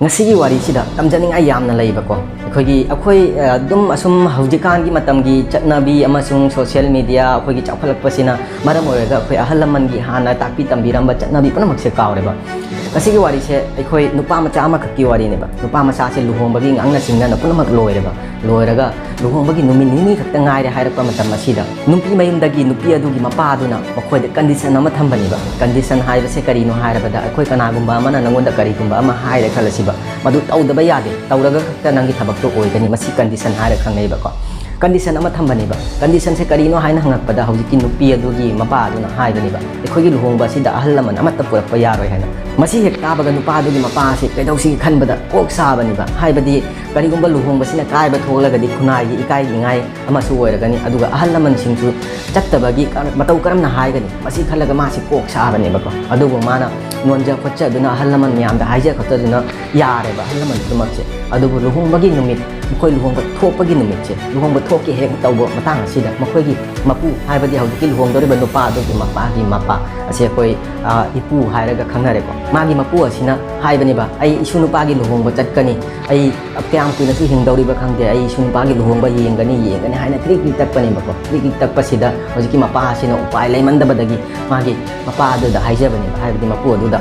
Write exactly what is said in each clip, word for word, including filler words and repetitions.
ꯉꯁꯤꯒꯤ ꯋꯥꯔꯤꯁꯤꯗ ꯇꯝꯖꯅꯤꯡꯉꯥꯏ ꯌꯥꯝꯅ ꯂꯩꯕꯀꯣ꯫ ꯑꯩꯈꯣꯏꯒꯤ, ꯑꯩꯈꯣꯏ, ꯑ, ꯑꯗꯨꯝ ꯑꯁꯨꯝ ꯍꯧꯖꯤꯛꯀꯥꯟꯒꯤ ꯃꯇꯝꯒꯤ ꯆꯠꯅꯕꯤ ꯑꯃꯁꯨꯡ social media, ꯑꯩꯈꯣꯏꯒꯤ ꯆꯥꯎꯈꯠꯂꯛꯄꯁꯤꯅ ꯃꯔꯝ ꯑꯣꯏꯔꯒ ꯑꯩꯈꯣꯏ ꯑꯍꯜ ꯂꯃꯟꯒꯤ ꯍꯥꯟꯅ ꯇꯥꯛꯄꯤ ꯇꯝꯕꯤꯔꯝꯕ ꯆꯠꯅꯕꯤ ꯄꯨꯝꯅꯃꯛꯁꯦ ꯀꯥꯎꯔꯦꯕ꯫ ꯉꯁꯤꯒꯤ ꯋꯥꯔꯤꯁꯦ ꯑꯩꯈꯣꯏ ꯅꯨꯄꯥ ꯃꯆꯥ ꯑꯃꯈꯛꯀꯤ ꯋꯥꯔꯤꯅꯦꯕ꯫ ꯅꯨꯄꯥ ꯃꯆꯥꯁꯦ ꯂꯨꯍꯣꯡꯕꯒꯤ ꯉꯥꯡꯅ ꯆꯤꯡꯅꯅ ꯄꯨꯝꯅꯃꯛ ꯂꯣꯏꯔꯦꯕ꯫ ꯂꯣꯏꯔꯒ ꯂꯨꯍꯣꯡꯕꯒꯤ ꯅꯨꯃꯤꯠ ꯅꯤꯅꯤ ꯈꯛꯇ ꯉꯥꯏꯔꯦ ꯍꯥꯏꯔꯛꯄ ꯃꯇꯝ ꯑꯁꯤꯗ, ꯅꯨꯄꯤ ꯃꯌꯨꯝꯗꯒꯤ ꯅꯨꯄꯤ ꯑꯗꯨꯒꯤ ꯃꯄꯥ ꯑꯗꯨꯅ ꯃꯈꯣꯏꯗ condition ꯑꯃ ꯊꯝꯕꯅꯦꯕ꯫ Condition ꯍꯥꯏꯕꯁꯦ ꯀꯔꯤꯅꯣ ꯍꯥꯏꯔꯕꯗ, ꯑꯩꯈꯣꯏ ꯀꯅꯥꯒꯨꯝꯕ ꯑꯃꯅ ꯅꯪꯉꯣꯟꯗ ꯀꯔꯤꯒꯨꯝꯕ ꯑꯃ ꯍꯥꯏꯔꯦ ꯈꯜꯂꯁꯤꯕ, ꯃꯗꯨ ꯇꯧꯗꯕ ꯌꯥꯗꯦ, ꯇꯧꯔꯒ ꯈꯛꯇ ꯅꯪꯒꯤ ꯊꯕꯛꯇꯣ ꯑꯣꯏꯒꯅꯤ, ꯃꯁꯤ condition ꯍꯥꯏꯔ ꯈꯪꯅꯩꯕꯀꯣ꯫ Condition ꯑꯃ ꯊꯝꯕꯅꯦꯕ꯫ Conditionꯁꯦ ꯀꯔꯤꯅꯣ ꯍꯥꯏꯅ ꯍꯪꯉꯛꯄꯗ, ꯍꯧꯖꯤꯛꯀꯤ ꯅꯨꯄꯤ ꯑꯗꯨꯒꯤ ꯃꯄꯥ ꯑꯗꯨꯅ ꯍꯥꯏꯕꯅꯦꯕ, "ꯑꯩꯈꯣꯏꯒꯤ ꯂꯨꯍꯣꯡꯕ ꯑꯁꯤꯗ ꯑꯍꯜ ꯂꯃꯟ ꯑꯃꯠꯇ ꯄꯨꯔꯛꯄ ꯌꯥꯔꯣꯏ" ꯍꯥꯏꯅ꯫ ꯃꯁꯤ ꯍꯦꯛ ꯇꯥꯕꯒ ꯅꯨꯄꯥ ꯑꯗꯨꯒꯤ ꯃꯄꯥ ꯑꯁꯤ ꯀꯩꯗꯧꯁꯤꯒꯦ ꯈꯟꯕꯗ ꯀꯣꯛ ꯁꯥꯕꯅꯦꯕ꯫ ꯍꯥꯏꯕꯗꯤ ꯀꯔꯤꯒꯨꯝꯕ ꯂꯨꯍꯣꯡꯕꯁꯤꯅ ꯀꯥꯏꯕ ꯊꯣꯛꯂꯒꯗꯤ ꯈꯨꯟꯅꯥꯏꯒꯤ ꯏꯀꯥꯏꯅꯤꯡꯉꯥꯏ ꯑꯃꯁꯨ ꯑꯣꯏꯔꯒꯅꯤ, ꯑꯗꯨꯒ ꯑꯍꯜ ꯂꯃꯟꯁꯤꯡꯁꯨ ꯆꯠꯇꯕꯒꯤ ꯀꯔ-, ꯃꯇꯧ ꯀꯔꯝꯅ ꯍꯥꯏꯒꯅꯤ? ꯃꯁꯤ ꯈꯜꯂꯒ ꯃꯥꯁꯤ ꯀꯣꯛ ꯁꯥꯕꯅꯦꯕꯀꯣ꯫ ꯑꯗꯨꯕꯨ ꯃꯥꯅ ꯅꯣꯟꯖ ꯈꯣꯠꯆꯗꯨꯅ, ꯑꯍꯜ ꯂꯃꯟ ꯃꯌꯥꯝꯗ ꯍꯥꯏꯖ ꯈꯣꯠꯆꯗꯨꯅ ꯌꯥꯔꯦꯕ, ꯑꯍꯜ ꯂꯃꯟ ꯄꯨꯝꯅꯃꯛꯁꯦ꯫ ꯑꯗꯨꯕꯨ ꯂꯨꯍꯣꯡꯕꯒꯤ ꯅꯨꯃꯤꯠ, ꯃꯈꯣꯏ ꯂꯨꯍꯣꯡꯕ ꯊꯣꯛꯄꯒꯤ ꯅꯨꯃꯤꯠꯁꯦ, ꯂꯨꯍꯣꯡꯕ ꯊꯣꯛꯀꯦ ꯍꯦꯛ ꯇꯧꯕ ꯃꯇꯥꯡ ꯑꯁꯤꯗ, ꯃꯈꯣꯏꯒꯤ ꯃꯄꯨ, ꯍꯥꯏꯕꯗꯤ ꯍꯧꯖꯤꯛꯀꯤ ꯂꯨꯍꯣꯡꯗꯧꯔꯤꯕ ꯅꯨꯄꯥ ꯑꯗꯨꯒꯤ ꯃꯄꯥꯒꯤ ꯃꯄꯥ ꯑꯁꯦ ꯑꯩꯈꯣꯏ, ꯑ, ꯏꯄꯨ ꯍꯥꯏꯔꯒ ꯈꯪꯅꯔꯦꯀꯣ꯫ ꯃꯥꯒꯤ ꯃꯄꯨ ꯑꯁꯤꯅ ꯍꯥꯏꯕꯅꯦꯕ, "ꯑꯩ ꯏꯁꯨ ꯅꯨꯄꯥꯒꯤ ꯂꯨꯍꯣꯡꯕ ꯆꯠꯀꯅꯤ, ꯑꯩ ꯀꯌꯥꯝ ꯀꯨꯏꯅꯁꯨ ꯍꯤꯡꯗꯧꯔꯤꯕ ꯈꯪꯗꯦ, ꯑꯩ ꯏꯁꯨ ꯅꯨꯄꯥꯒꯤ ꯂꯨꯍꯣꯡꯕ ꯌꯦꯡꯒꯅꯤ, ꯌꯦꯡꯒꯅꯤ" ꯍꯥꯏꯅ ꯀ꯭ꯔꯤꯛ ꯀ꯭ꯔꯤꯛ ꯇꯛꯄꯅꯦꯕꯀꯣ꯫ ꯀ꯭ꯔꯤꯛ ꯀ꯭ꯔꯤꯛ ꯇꯛꯄꯁꯤꯗ ꯍꯧꯖꯤꯛꯀꯤ ꯃꯄꯥ ꯑꯁꯤꯅ ꯎꯄꯥꯏ ꯂꯩꯃꯟꯗꯕꯗꯒꯤ ꯃꯥꯒꯤ ꯃꯄꯥ ꯑꯗꯨꯗ ꯍꯥꯏꯖꯕꯅꯦꯕ, ꯍꯥꯏꯕꯗꯤ ꯃꯄꯨ ꯑꯗꯨꯗ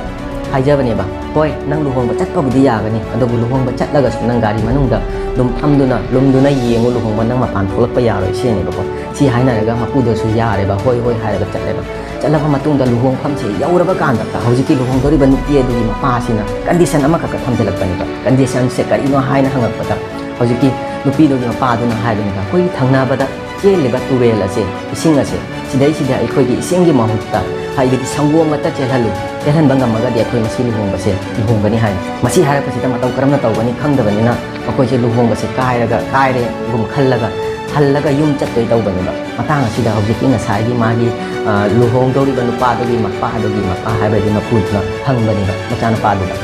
ꯍꯥꯏꯖꯕꯅꯦꯕ, "ꯍꯣꯏ, ꯅꯪ ꯂꯨꯍꯣꯡꯕ ꯆꯠꯄꯕꯨꯗꯤ ꯌꯥꯒꯅꯤ, ꯑꯗꯨꯕꯨ ꯂꯨꯍꯣꯡꯕ ꯆꯠꯂꯒꯁꯨ ꯅꯪ ꯒꯥꯔꯤ ꯃꯅꯨꯡꯗ ꯑꯗꯨꯝ ꯐꯝꯗꯨꯅ, ꯂꯨꯝꯗꯨꯅ ꯌꯦꯡꯉꯨ, ꯂꯨꯍꯣꯡꯕ ꯅꯪ ꯃꯄꯥꯟ ꯊꯣꯛꯂꯛꯄ ꯌꯥꯔꯣꯏ" ꯁꯤꯅꯦꯕꯀꯣ꯫ ꯁꯤ ꯍꯥꯏꯅꯔꯒ ꯃꯄꯨꯗꯨꯁꯨ ꯌꯥꯔꯦꯕ, ꯍꯣꯏ ꯍꯣꯏ ꯍꯥꯏꯔꯒ ꯆꯠꯂꯦꯕ꯫ ꯆꯠꯂꯕ ꯃꯇꯨꯡꯗ ꯂꯨꯍꯣꯡꯐꯝꯁꯦ ꯌꯧꯔꯕ ꯀꯥꯟꯗ ꯍꯧꯖꯤꯛꯀꯤ ꯂꯨꯍꯣꯡꯗꯧꯔꯤꯕ ꯅꯨꯄꯤ ꯑꯗꯨꯒꯤ ꯃꯄꯥꯁꯤꯅ condition ꯑꯃꯈꯛꯀ ꯊꯝꯖꯤꯜꯂꯛꯄꯅꯦꯕ꯫ Conditionꯁꯦ ꯀꯔꯤꯅꯣ ꯍꯥꯏꯅ ꯍꯪꯉꯛꯄꯗ, ꯍꯧꯖꯤꯛꯀꯤ ꯅꯨꯄꯤꯗꯨꯒꯤ ꯃꯄꯥꯗꯨꯅ ꯍꯥꯏꯕꯅꯤꯗ, "ꯑꯩꯈꯣꯏꯒꯤ ꯊꯪꯅꯕꯗ ꯆꯦꯜꯂꯤꯕ ꯇꯨꯔꯦꯜ ꯑꯁꯦ, ꯏꯁꯤꯡ ꯑꯁꯦ, ꯁꯤꯗꯩꯁꯤꯗ ꯑꯩꯈꯣꯏꯒꯤ ꯏꯁꯤꯡꯒꯤ ꯃꯍꯨꯠꯇ, ꯍꯥꯏꯕꯗꯤ ꯁꯪꯒꯣꯝ ꯑꯃꯠꯇ ꯆꯦꯜꯍꯜꯂꯨ, ꯆꯦꯜꯍꯟꯕ ꯉꯝꯃꯒꯗꯤ ꯑꯩꯈꯣꯏ ꯉꯁꯤ ꯂꯨꯍꯣꯡꯕꯁꯦ ꯂꯨꯍꯣꯡꯒꯅꯤ" ꯍꯥꯏ꯫ ꯃꯁꯤ ꯍꯥꯏꯔꯛꯄꯁꯤꯗ ꯃꯇꯧ ꯀꯔꯝꯅ ꯇꯧꯒꯅꯤ ꯈꯪꯗꯕꯅꯤꯅ, ꯃꯈꯣꯏꯁꯦ ꯂꯨꯍꯣꯡꯕꯁꯦ ꯀꯥꯏꯔꯒ, ꯀꯥꯏꯔꯦꯒꯨꯝ ꯈꯜꯂꯒ ꯍꯜꯂꯒ ꯌꯨꯝ ꯆꯠꯇꯣꯏ ꯇꯧꯕꯅꯦꯕ꯫ ꯃꯇꯥꯡ ꯑꯁꯤꯗ ꯍꯧꯖꯤꯛꯀꯤ ꯉꯁꯥꯏꯒꯤ ꯃꯥꯒꯤ, ꯑ, ꯂꯨꯍꯣꯡꯗꯧꯔꯤꯕ ꯅꯨꯄꯥꯗꯨꯒꯤ ꯃꯄꯥꯗꯨꯒꯤ ꯃꯄꯥ, ꯍꯥꯏꯕꯗꯤ ꯃꯄꯨꯗꯨꯅ ꯍꯪꯕꯅꯦꯕ ꯃꯆꯥꯅꯨꯄꯥꯗꯨꯗ,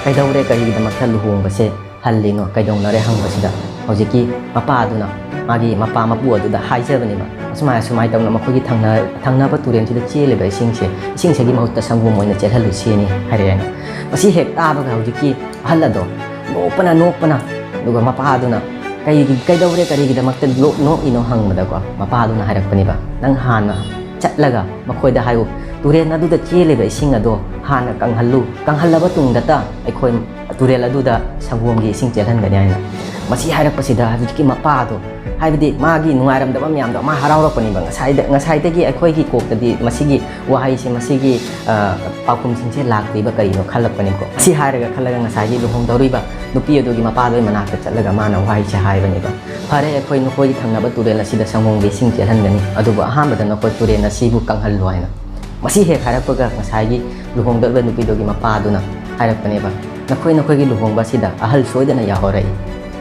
"ꯀꯩꯗꯧꯔꯦ, ꯀꯔꯤꯒꯤꯗꯃꯛꯇ ꯂꯨꯍꯣꯡꯕꯁꯦ ꯍꯜꯂꯤꯅꯣ, ꯀꯩꯗꯧꯅꯔꯦ?" ꯍꯪꯕꯁꯤꯗ ꯍꯧꯖꯤꯛꯀꯤ ꯃꯄꯥꯗꯨꯅ, ꯃꯥꯒꯤ ꯃꯄꯥ ꯃꯄꯨ ꯑꯗꯨꯗ ꯍꯥꯏꯖꯕꯅꯦꯕ, "ꯑꯁꯨꯃꯥꯏ ꯑꯁꯨꯃꯥꯏ ꯇꯧꯅ ꯃꯈꯣꯏꯒꯤ ꯊꯪꯅ-, ꯊꯪꯅꯕ ꯇꯨꯔꯦꯜꯁꯤꯗ ꯆꯦꯜꯂꯤꯕ ꯏꯁꯤꯡꯁꯦ, ꯏꯁꯤꯡꯁꯤꯒꯤ ꯃꯍꯨꯠꯇ ꯁꯪꯒꯣꯝ ꯑꯣꯏꯅ ꯆꯦꯜꯍꯜꯂꯨ ꯁꯤꯅꯤ" ꯍꯥꯏꯔꯛꯑꯦꯅ꯫ ꯃꯁꯤ ꯍꯦꯛ ꯇꯥꯕꯒ ꯍꯧꯖꯤꯛꯀꯤ ꯑꯍꯜ ꯑꯗꯣ ꯅꯣꯛꯄꯅ ꯅꯣꯛꯄꯅ, ꯑꯗꯨꯒ ꯃꯄꯥꯗꯨꯅ "ꯀꯩꯒꯤ, ꯀꯩꯗꯧꯔꯦ, ꯀꯔꯤꯒꯤꯗꯃꯛꯇ ꯅꯣꯛ-, ꯅꯣꯛꯏꯅꯣ?" ꯍꯪꯕꯗꯀꯣ, ꯃꯄꯥꯗꯨꯅ ꯍꯥꯏꯔꯛꯄꯅꯦꯕ, "ꯅꯪ ꯍꯥꯟꯅ ꯆꯠꯂꯒ ꯃꯈꯣꯏꯗ ꯍꯥꯏꯌꯨ, ꯇꯨꯔꯦꯜ ꯑꯗꯨꯗ ꯆꯦꯜꯂꯤꯕ ꯏꯁꯤꯡ ꯑꯗꯣ ꯍꯥꯟꯅ ꯀꯪꯍꯜꯂꯨ, ꯀꯪꯍꯜꯂꯕ ꯇꯨꯡꯗꯇ ꯑꯩꯈꯣꯏ ꯇꯨꯔꯦꯜ ꯑꯗꯨꯗ ꯁꯪꯒꯣꯝꯒꯤ ꯏꯁꯤꯡ ꯆꯦꯜꯍꯟꯒꯅꯤ" ꯍꯥꯏꯅ꯫ ꯃꯁꯤ ꯍꯥꯏꯔꯛꯄꯁꯤꯗ ꯍꯧꯖꯤꯛꯀꯤ ꯃꯄꯥꯗꯣ, ꯍꯥꯏꯕꯗꯤ ꯃꯥꯒꯤ ꯅꯨꯡꯉꯥꯏꯔꯝꯗꯕ ꯃꯌꯥꯝꯗꯣ ꯃꯥ ꯍꯔꯥꯎꯔꯛꯄꯅꯦꯕ꯫ ꯉꯁꯥꯏꯗ, ꯉꯁꯥꯏꯗꯒꯤ ꯑꯩꯈꯣꯏꯒꯤ ꯀꯣꯛꯇꯗꯤ ꯃꯁꯤꯒꯤ ꯋꯥꯍꯩꯁꯦ, ꯃꯁꯤꯒꯤ, ꯑ, ꯄꯥꯎꯈꯨꯝꯁꯤꯡꯁꯦ ꯂꯥꯛꯇ꯭ꯔꯤꯕ ꯀꯔꯤꯅꯣ ꯈꯜꯂꯛꯄꯅꯤꯀꯣ꯫ ꯃꯁꯤ ꯍꯥꯏꯔꯒ ꯈꯜꯂꯒ ꯉꯁꯥꯏꯒꯤ ꯂꯨꯍꯣꯡꯗꯧꯔꯤꯕ ꯅꯨꯄꯤ ꯑꯗꯨꯒꯤ ꯃꯄꯥꯗꯨꯒꯤ ꯃꯅꯥꯛꯇ ꯆꯠꯂꯒ ꯃꯥꯅ ꯋꯥꯍꯩꯁꯦ ꯍꯥꯏꯕꯅꯦꯕ, "ꯐꯔꯦ, ꯑꯩꯈꯣꯏ ꯅꯈꯣꯏꯒꯤ ꯊꯪꯅꯕ ꯇꯨꯔꯦꯜ ꯑꯁꯤꯗ ꯁꯪꯒꯣꯝꯒꯤ ꯏꯁꯤꯡ ꯆꯦꯜꯍꯟꯒꯅꯤ, ꯑꯗꯨꯕꯨ ꯑꯍꯥꯟꯕꯗ ꯅꯈꯣꯏ ꯇꯨꯔꯦꯜ ꯑꯁꯤꯕꯨ ꯀꯪꯍꯜꯂꯨ" ꯍꯥꯏꯅ꯫ ꯃꯁꯤ ꯍꯦꯛ ꯍꯥꯏꯔꯛꯄꯒ ꯉꯁꯥꯏꯒꯤ ꯂꯨꯍꯣꯡꯗꯧꯔꯤꯕ ꯅꯨꯄꯤꯗꯨꯒꯤ ꯃꯄꯥꯗꯨꯅ ꯍꯥꯏꯔꯛꯄꯅꯦꯕ, "ꯅꯈꯣꯏ ꯅꯈꯣꯏꯒꯤ ꯂꯨꯍꯣꯡꯕ ꯑꯁꯤꯗ ꯑꯍꯜ ꯁꯣꯏꯗꯅ ꯌꯥꯎꯍꯧꯔꯛꯏ"꯫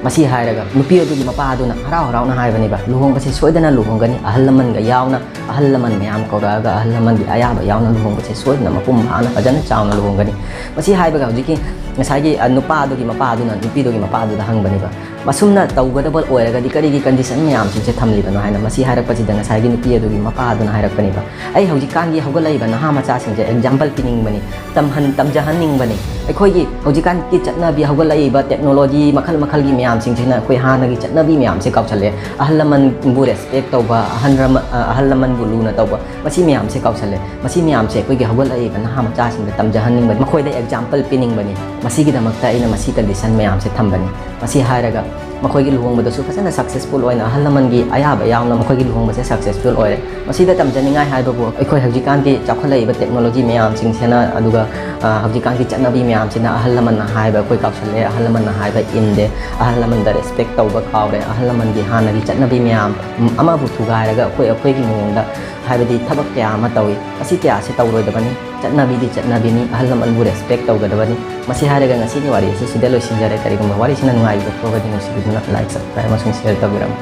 ꯃꯁꯤ ꯍꯥꯏꯔꯒ ꯅꯨꯄꯤ ꯑꯗꯨꯒꯤ ꯃꯄꯥ ꯑꯗꯨꯅ ꯍꯔꯥꯎ ꯍꯔꯥꯎꯅ ꯍꯥꯏꯕꯅꯦꯕ, "ꯂꯨꯍꯣꯡꯕꯁꯤ ꯁꯣꯏꯗꯅ ꯂꯨꯍꯣꯡꯒꯅꯤ, ꯑꯍꯜ ꯂꯃꯟꯒ ꯌꯥꯎꯅ, ꯑꯍꯜ ꯂꯃꯟ ꯃꯌꯥꯝ ꯀꯧꯔꯛꯑꯒ, ꯑꯍꯜ ꯂꯃꯟꯒꯤ ꯑꯌꯥꯕ ꯌꯥꯎꯅ ꯂꯨꯍꯣꯡꯕꯁꯦ ꯁꯣꯏꯗꯅ ꯃꯄꯨꯡ ꯐꯥꯅ ꯐꯖꯅ ꯆꯥꯎꯅ ꯂꯨꯍꯣꯡꯒꯅꯤ"꯫ ꯃꯁꯤ ꯍꯥꯏꯕꯒ ꯍꯧꯖꯤꯛꯀꯤ ꯉꯁꯥꯏꯒꯤ, ꯑ, ꯅꯨꯄꯥ ꯑꯗꯨꯒꯤ ꯃꯄꯥ ꯑꯗꯨꯅ ꯅꯨꯄꯤꯗꯨꯒꯤ ꯃꯄꯥ ꯑꯗꯨꯗ ꯍꯪꯕꯅꯦꯕ, "ꯃꯁꯨꯝꯅ ꯇꯧꯒꯗꯕ ꯑꯣꯏꯔꯒꯗꯤ ꯀꯔꯤꯒꯤ condition ꯃꯌꯥꯝꯁꯤꯡꯁꯦ ꯊꯝꯂꯤꯕꯅꯣ?" ꯍꯥꯏꯅ꯫ ꯃꯁꯤ ꯍꯥꯏꯔꯛꯄꯁꯤꯗ ꯉꯁꯥꯏꯒꯤ ꯅꯨꯄꯤ ꯑꯗꯨꯒꯤ ꯃꯄꯥ ꯑꯗꯨꯅ ꯍꯥꯏꯔꯛꯄꯅꯦꯕ, "ꯑꯩ ꯍꯧꯖꯤꯛꯀꯥꯟꯒꯤ ꯍꯧꯒꯠꯂꯛꯏꯕ ꯅꯍꯥ ꯃꯆꯥꯁꯤꯡꯁꯦ example ꯄꯤꯅꯤꯡꯕꯅꯤ, ꯇꯝꯍꯟ-, ꯇꯝꯖꯍꯟꯅꯤꯡꯕꯅꯤ꯫ ꯑꯩꯈꯣꯏꯒꯤ ꯍꯧꯖꯤꯛꯀꯥꯟꯒꯤ ꯆꯠꯅꯕꯤ, ꯍꯧꯒꯠꯂꯛꯏꯕ technology ꯃꯈꯜ ꯃꯈꯜꯒꯤ ꯃꯌꯥꯝꯁꯤꯡꯁꯤꯅ ꯑꯩꯈꯣꯏ ꯍꯥꯟꯅꯒꯤ ꯆꯠꯅꯕꯤ ꯃꯌꯥꯝꯁꯦ ꯀꯥꯎꯁꯜꯂꯦ꯫ ꯑꯍꯜ ꯂꯃꯟꯕꯨ respect ꯇꯧꯕ, ꯑꯍꯜ ꯂꯃ-, ꯑ, ꯑꯍꯜ ꯂꯃꯟꯕꯨ ꯂꯨꯅ ꯇꯧꯕ, ꯃꯁꯤ ꯃꯌꯥꯝꯁꯦ ꯀꯥꯎꯁꯜꯂꯦ꯫ ꯃꯁꯤ ꯃꯌꯥꯝꯁꯦ ꯑꯩꯈꯣꯏꯒꯤ ꯍꯧꯒꯠꯂꯛꯏꯕ ꯅꯍꯥ ꯃꯆꯥꯁꯤꯡꯗ ꯇꯝꯖꯍꯟꯅꯤꯡꯕꯅꯤ, ꯃꯈꯣꯏꯗ example ꯄꯤꯅꯤꯡꯕꯅꯤ꯫ ꯃꯁꯤꯒꯤꯗꯃꯛꯇ ꯑꯩꯅ ꯃꯁꯤ condition ꯃꯌꯥꯝꯁꯦ ꯊꯝꯕꯅꯤ"꯫ ꯃꯁꯤ ꯍꯥꯏꯔꯒ ꯃꯈꯣꯏꯒꯤ ꯂꯨꯍꯣꯡꯕꯗꯁꯨ ꯐꯖꯅ successful ꯑꯣꯏꯅ, ꯑꯍꯜ ꯂꯃꯟꯒꯤ ꯑꯌꯥꯕ ꯌꯥꯎꯅ ꯃꯈꯣꯏꯒꯤ ꯂꯨꯍꯣꯡꯕꯁꯦ successful ꯑꯣꯏꯔꯦ꯫ ꯃꯁꯤꯗ ꯇꯝꯖꯅꯤꯡꯉꯥꯏ ꯍꯥꯏꯕꯕꯨ, ꯑꯩꯈꯣꯏ ꯍꯧꯖꯤꯛꯀꯥꯟꯒꯤ ꯆꯥꯎꯈꯠꯂꯛꯏꯕ technology ꯃꯌꯥꯝꯁꯤꯡꯁꯤꯅ, ꯑꯗꯨꯒ, ꯑ, ꯍꯧꯖꯤꯛꯀꯥꯟꯒꯤ ꯆꯠꯅꯕꯤ ꯃꯌꯥꯝꯁꯤꯅ ꯑꯍꯜ ꯂꯃꯟꯅ ꯍꯥꯏꯕ ꯑꯩꯈꯣꯏ ꯀꯥꯎꯁꯜꯂꯦ, ꯑꯍꯜ ꯂꯃꯟꯅ ꯍꯥꯏꯕ ꯏꯟꯗꯦ, ꯑꯍꯜ ꯂꯃꯟꯗ respect ꯇꯧꯕ ꯀꯥꯎꯔꯦ, ꯑꯍꯜ ꯂꯃꯟꯒꯤ ꯍꯥꯟꯅꯒꯤ ꯆꯠꯅꯕꯤ ꯃꯌꯥꯝ, ꯎꯝ, ꯑꯃꯕꯨ ꯊꯨꯒꯥꯏꯔꯒ ꯑꯩꯈꯣꯏ ꯑꯩꯈꯣꯏꯒꯤ ꯃꯑꯣꯡꯗ, ꯍꯥꯏꯕꯗꯤ ꯊꯕꯛ ꯀꯌꯥ ꯑꯃ ꯇꯧꯏ꯫ ꯃꯁꯤ ꯀꯌꯥꯁꯦ ꯇꯧꯔꯣꯏꯗꯕꯅꯤ꯫ ꯆꯠꯅꯕꯤꯗꯤ ꯆꯠꯅꯕꯤꯅꯤ, ꯑꯍꯜ ꯂꯃꯟꯕꯨ respect ꯇꯧꯒꯗꯕꯅꯤ꯫ ꯃꯁꯤ ꯍꯥꯏꯔꯒ ꯉꯁꯤꯒꯤ ꯋꯥꯔꯤ ꯑꯁꯤ ꯁꯤꯗ ꯂꯣꯏꯁꯤꯟꯖꯔꯦ꯫ ꯀꯔꯤꯒꯨꯝꯕ ꯋꯥꯔꯤꯁꯤꯅ ꯅꯨꯡꯉꯥꯏꯕꯤꯕ ꯊꯣꯛꯑꯒꯗꯤ ꯅꯨꯡꯁꯤꯕꯤꯗꯨꯅ like, subscribe ꯑꯃꯁꯨꯡ share ꯇꯧꯕꯤꯔꯝꯃꯨ꯫